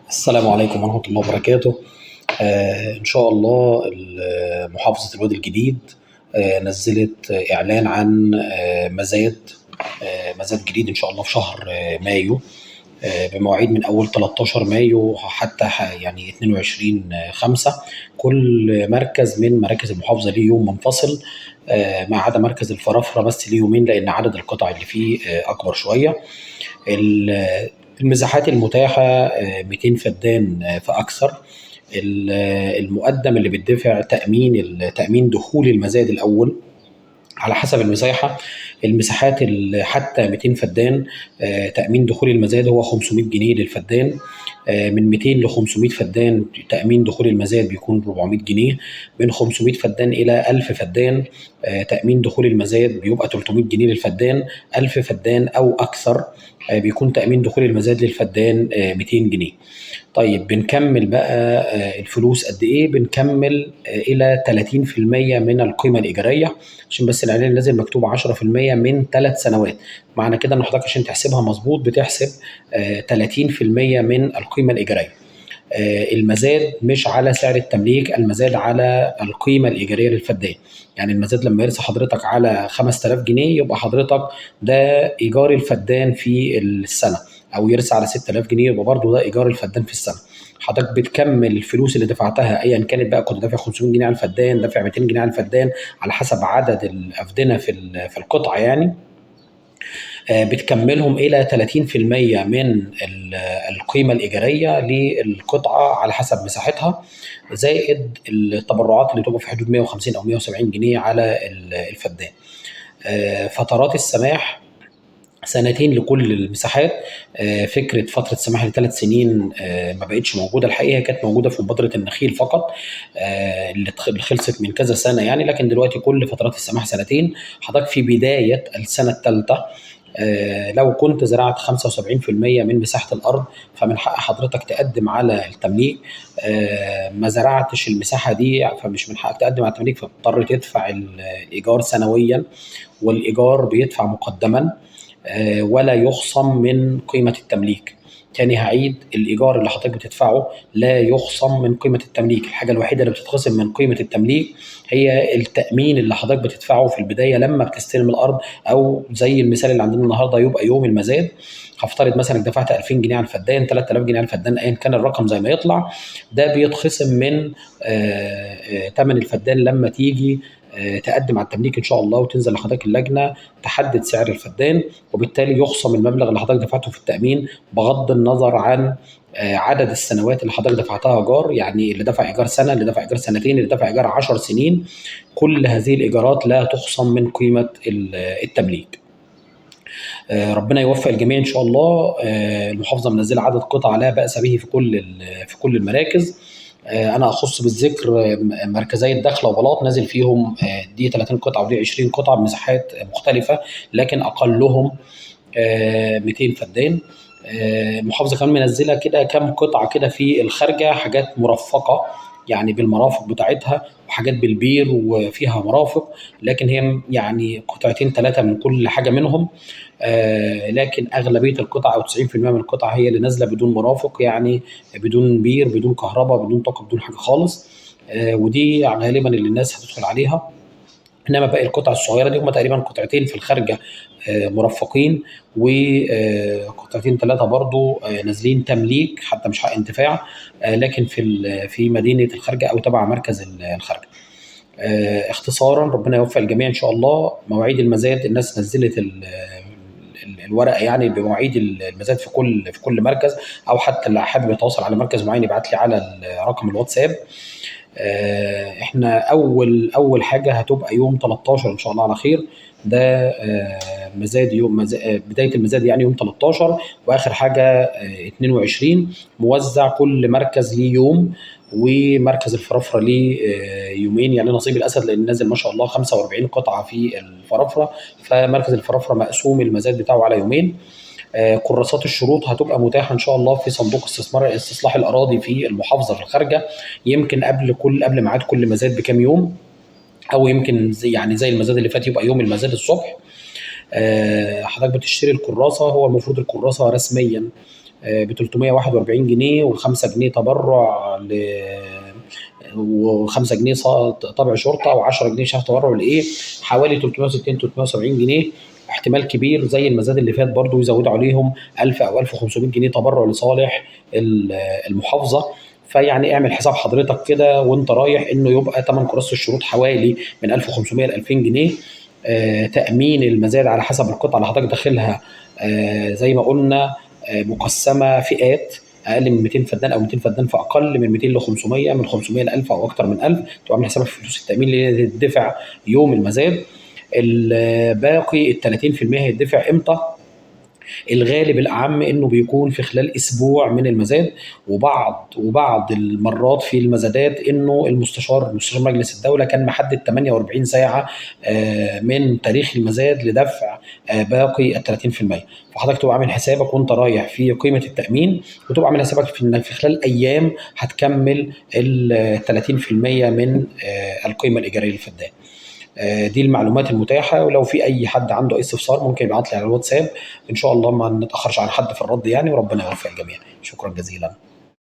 السلام عليكم ورحمة الله وبركاته. إن شاء الله محافظة الوادي الجديد نزلت إعلان عن مزاد جديد إن شاء الله في شهر مايو، بمواعيد من أول 13 مايو حتى يعني 22/5. كل مركز من مراكز المحافظة ليه يوم منفصل، ما عدا مركز الفرافرة بس ليه يومين لأن عدد القطع اللي فيه أكبر شوية. المساحات المتاحة 200 فدان فأكثر. المقدم اللي بيدفع تأمين دخول المزاد الأول على حسب المساحة. المساحات حتى 200 فدان، تأمين دخول المزاد هو 500 جنيه للفدان. من 200 ل 500 فدان تأمين دخول المزاد بيكون 400 جنيه. من 500 فدان إلى 1000 فدان، تأمين دخول المزاد بيبقى 300 جنيه للفدان. 1000 فدان أو أكثر، بيكون تأمين دخول المزاد للفدان 200 جنيه. طيب بنكمل بقى، الفلوس قد إيه؟ بنكمل إلى 30% من القيمة الإيجارية، عشان بس الإعلان لازم مكتوب 10% من 3 سنوات. معنى كده إن حضرتك عشان تحسبها مظبوط بتحسب 30% من القيمة الإيجارية. المزاد مش على سعر التمليك، المزاد على القيمة الإيجارية للفدان. يعني المزاد لما يرسى حضرتك على 5000 جنيه يبقى حضرتك ده إيجار الفدان في السنة، أو يرسى على 6000 جنيه يبقى برضه ده إيجار الفدان في السنة. حضرتك بتكمل الفلوس اللي دفعتها أيا كانت بقى، كنت دافع 500 جنيه على الفدان، دافع 200 جنيه على الفدان، على حسب عدد الأفدنة في القطعة يعني. بتكملهم إلى 30% من القيمة الإيجارية للقطعة على حسب مساحتها، زائد التبرعات اللي بتبقى في حدود 150 أو 170 جنيه على الفدان. فترات السماح سنتين لكل المساحات. فكرة فترة سماح لثلاث سنين ما بقتش موجودة الحقيقة، كانت موجودة في مبادرة النخيل فقط، اللي خلصت من كذا سنة يعني، لكن دلوقتي كل فترات السماح سنتين. حضرتك في بداية السنة الثالثة، لو كنت زرعت 75% من مساحة الأرض فمن حق حضرتك تقدم على التمليك. ما زرعتش المساحة دي فمش من حقك تقدم على التمليك، فبتضطر تدفع الإيجار سنويا، والإيجار بيدفع مقدما، ولا يخصم من قيمة التمليك. تاني هعيد، الإيجار اللي حضرتك بتدفعه لا يخصم من قيمة التمليك. الحاجة الوحيدة اللي بتتخصم من قيمة التمليك هي التأمين اللي حضرتك بتدفعه في البداية لما بتستلم الأرض، أو زي المثال اللي عندنا النهاردة يبقى يوم المزاد. هفترض مثلا انك دفعت 2000 جنيه على الفدان، 3000 جنيه على الفدان، أيا كان الرقم زي ما يطلع، ده بيتخصم من تمن الفدان لما تيجي تقدم على التمليك إن شاء الله، وتنزل لحضرتك اللجنة تحدد سعر الفدان، وبالتالي يخصم المبلغ اللي حضرتك دفعته في التأمين بغض النظر عن عدد السنوات اللي حضرتك دفعتها إيجار. يعني اللي دفع إيجار سنة، اللي دفع إيجار سنتين، اللي دفع إيجار 10 سنين، كل هذه الإيجارات لا تخصم من قيمة التمليك. ربنا يوفق الجميع إن شاء الله. المحافظة منزلة عدد قطع لا بأس به في كل المراكز. أنا أخص بالذكر مركزي الدخلة وبلاط نازل فيهم، دي 30 قطعة ودي 20 قطعة بمساحات مختلفة، لكن أقلهم 200 فدان. المحافظة كمان منزلة كده كام قطعة كده في الخارجة، حاجات مرفقة يعني بالمرافق بتاعتها، وحاجات بالبير وفيها مرافق، لكن هي يعني قطعتين 3 من كل حاجة منهم. لكن أغلبية القطع أو 90% من القطع هي اللي نازلة بدون مرافق، يعني بدون بير، بدون كهرباء، بدون طاقة، بدون حاجة خالص. ودي غالبا اللي الناس هتدخل عليها. إنما باقي القطع الصغيرة دي هم تقريبا قطعتين في الخارجة، مرفقين، وقطعتين 3 برضو، نازلين تمليك حتى مش حق انتفاع، لكن في مدينة الخارجة أو تبع مركز الخارجة. اختصارا ربنا يوفق الجميع إن شاء الله. مواعيد المزاد الناس نزلت الورقة يعني بمواعيد المزاد في كل مركز، أو حتى اللي حابب يتواصل على مركز معين يبعت لي على رقم الواتساب. احنا أول حاجة هتبقى يوم 13 إن شاء الله على خير، ده، مزاد يوم بداية المزاد يعني يوم 13، وآخر حاجة، 22. موزع كل مركز ليه يوم، ومركز الفرافرة ليه، يومين، يعني نصيب الأسد لأن نازل ما شاء الله 45 قطعة في الفرافرة، فمركز الفرافرة مقسوم المزاد بتاعه على يومين. كراسات الشروط هتبقى متاحة إن شاء الله في صندوق استصلاح الأراضي في المحافظة في الخارجة، يمكن قبل ميعاد كل مزاد بكام يوم، أو يمكن زي المزاد اللي فات يبقى يوم المزاد الصبح. حضرتك بتشتري الكراسة، هو المفروض الكراسة رسمياً ب 341 جنيه، و5 جنيه تبرع و5 جنيه طابع شرطه، و10 جنيه شهر تبرع لايه، حوالي 360 370 جنيه. احتمال كبير زي المزاد اللي فات برضو يزودوا عليهم 1000 او 1500 جنيه تبرع لصالح المحافظة. فيعني اعمل حساب حضرتك كده وانت رايح انه يبقى ثمن كراسة الشروط حوالي من 1500 ل 2000 جنيه. تامين المزاد على حسب القطعة اللي حضرتك داخلها، زي ما قلنا مقسمة فئات، اقل من 200 فدان او 200 فدان فاقل، من 200 ل 500، من 500 ل 1000 او اكتر من 1000. تبقى عامل حسابك في فلوس التامين اللي هتدفع يوم المزاد. الباقي ال 30% هيدفع امتى؟ الغالب الاعم انه بيكون في خلال اسبوع من المزاد، وبعض المرات في المزادات انه مستشار مجلس الدولة كان محدد 48 ساعة من تاريخ المزاد لدفع باقي ال 30%. فحضرتك تبقى عامل حسابك وانت رايح في قيمة التامين، وتبقى عامل حسابك في انك في خلال ايام هتكمل ال 30% من القيمة الايجاريه للفدان. دي المعلومات المتاحة، ولو في أي حد عنده أي استفسار ممكن يبعت لي على الواتساب، إن شاء الله ما نتأخرش عن حد في الرد يعني، وربنا يوفق الجميع. شكرا جزيلا.